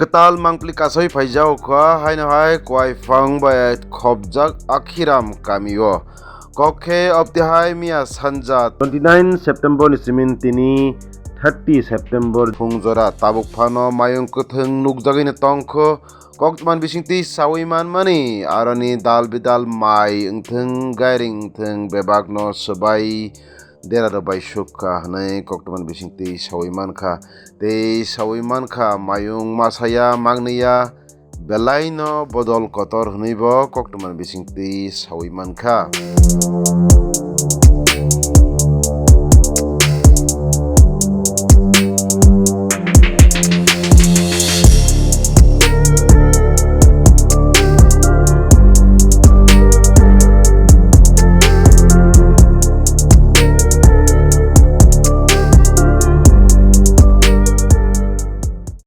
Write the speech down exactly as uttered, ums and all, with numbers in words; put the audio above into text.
Kwtal mangpli kasoi phaijao kha, haino hai kwai phang bai khopjak Akhiram kamio. Kok khe obtihai miya sanja twenty nine September ni simin tini thirty September phung jora tabuk phano mayung kwthwng nukjagwi no tongkho. Koktwma ni bisingtwi sawi manmani aroni dal bidal mai wngthwng, gairing wngthwng, bebakno swbai dera rwbai sukha hwnwi koktwma ni bisingtwi sawi mankha. Tei sawi mankha mayung masaya mangniya belaino bodol kotor hwnwibo koktwma ni bisingtwi sawi mankha.